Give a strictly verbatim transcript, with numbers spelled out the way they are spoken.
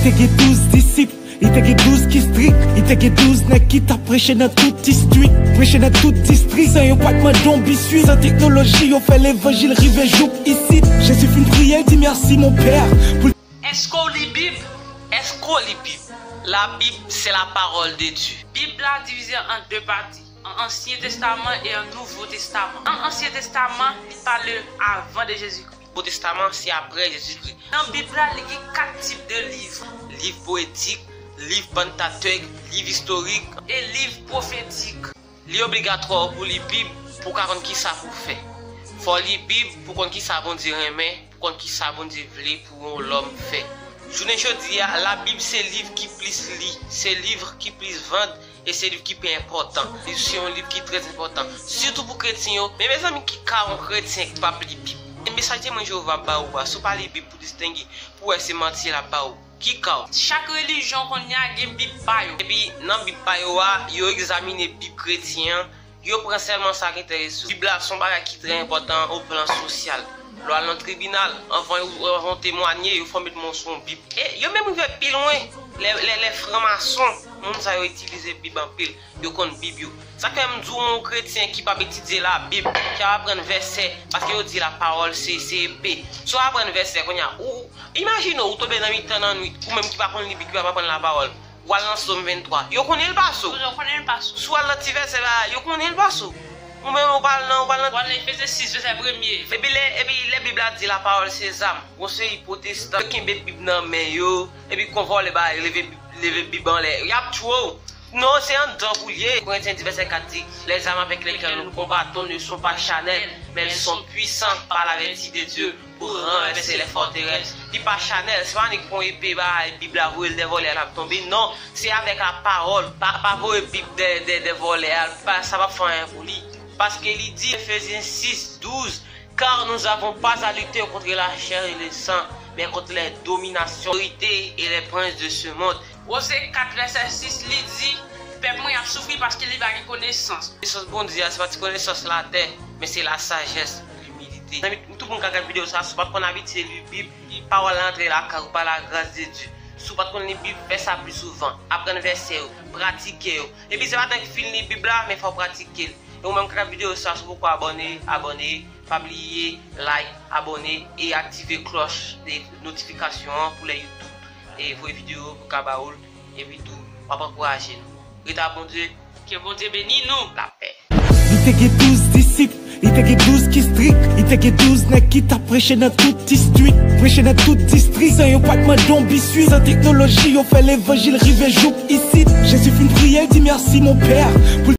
Te gen douz disip, li te gen douz ki strik, li te gen douz nèg ki t ap preche nan tout distrik. Preche nan tout distrik, san yo pa t mande yon biswit. San teknoloji, yo fè levanjil rive jouk isit. Jezi fin priye, l di, mèsi, mon pè, pou Èske w li Bib? Èske w li Bib? La Bible, c'est la parole de Dieu. Bib la divize an de pati, an Ansyen Testaman e an Nouvo Testaman. An Ansyen Testaman, li pale avan de Jezikri. Nouvo Testaman, se apre Jezikri. Nan Bib la, li gen kat tip de liv. Liv powetik, liv Pantatèk, liv istorik, e liv pwofetik. Li obligatwa pou w li Bib pou w ka konn kisa pou w fè. Fò w li Bib pou w konn kisa Bondye renmen, pou w konn kisa Bondye vle pou yon lòm fè. Jounen jodi a, la Bib se liv ki plis li, se liv ki plis vann, e se liv ki pi enpòtan. Li se yon liv ki trè enpòtan, sitou pou kretyen yo. Men mezanmi, ki ka yon kretyen ki p ap li Bib? E mesaj Temwen Jewova ap ba ou a, si w pa li Bib pou distenge, pou w wè se manti l ap ba ou. Ki ka w? Chak relijyon kounye a gen Bib pa yo. Epi nan Bib pa yo a, yo egzamine Bib kretyen an, yo pran sèlman sa ki enterese yo. Bib la se yon bagay ki trè enpòtan o plan sosyal. Lè w al nan tribinal, anvan yo, anvan w temwanye, yo fè w met men w sou yon Bib. E yo menm rive pi lwen, lè, lè, lè franmason, moun sa yo itilize Bib anpil, yo konn Bib yo. Sa k fè m di w, yon kretyen ki p ap etidye Labib, ki ap aprann vèsè, paske yo di lapawòl se, se epe. Si w aprann vèsè, kounye a, ou, imajine w, ou tonbe nan mitan lannwit, ou menm ki pa konn li Bib, ki p ap aprann lapawòl. W al nan Sòm venntwa. Yo konnen l pase w. Yo konnen l pase w. Si w al nan ti vèsè la, yo konnen l pase w. Ou menm, ou pral nan, ou pral nan. W al nan Efezyens sis, vèsè premye. Epi lè, epi lè Bib la di lapawòl se zam. Gon seri pwotestan, yo kenbe Bib nan men yo, epi kon vòlè ba leve, leve Bib anlè. Y ap tchwe w. Non, se anndan pou l ye. Korentyen dis vèsè kat di, les armes avec lesquelles nous combattons ne sont pas charnelles, mais elles sont puissantes par la vertu de Dieu pour renverser les forteresses. Li pa chanèl, se pa nèg pran epe ba Bib la voye l dè vòlè a l ap tonbe. Non, se avèk lapawòl. Pa, pa voye Bib dè, dè, dè vòlè a, pa, sa p ap fè anyen pou li. Paske li di, Efezyen sis douz, car nous n'avons pas à lutter contre la chair et le sang, mais contre les dominations, autorités et les princes de ce monde. Oze kat vèsè sis, li di, pèp mwen ap soufri paske li pa gen konesans. Konesans Bondye a, se pa ti konesans latè, men se la sagesse, l'humilité. Zanmi, tout moun k ap gad videyo sa, si w pa t konn abitye li Bib, pawòl la antre lakay ou pa la grâce de Dieu. Si w pa t konn li Bib, fè sa pli souvan. Aprann vèsè yo, pratike yo. Epi se pa tank fin li Bib la, men fò w pratike l. E ou menm k ap gad videyo sa, si w poko abòne, abòne, pa bliye like, abòne e aktive klòch de notifikasyon an pou lè YouTube e voye videyo pou ka ba ou l. Epi tou, w ap ankouraje nou. Ret ak Bondye. Ke Bondye beni nou. Lapè. Li te gen douz disip, li te gen douz ki strik, li te gen douz nèg ki t ap preche nan tout distrik. Preche nan tout distrik, san yo pa t mande yon biswit. San teknoloji, yo fè levanjil rive jouk isit. Jezi fin priye, l di, mèsi, mon pè, pou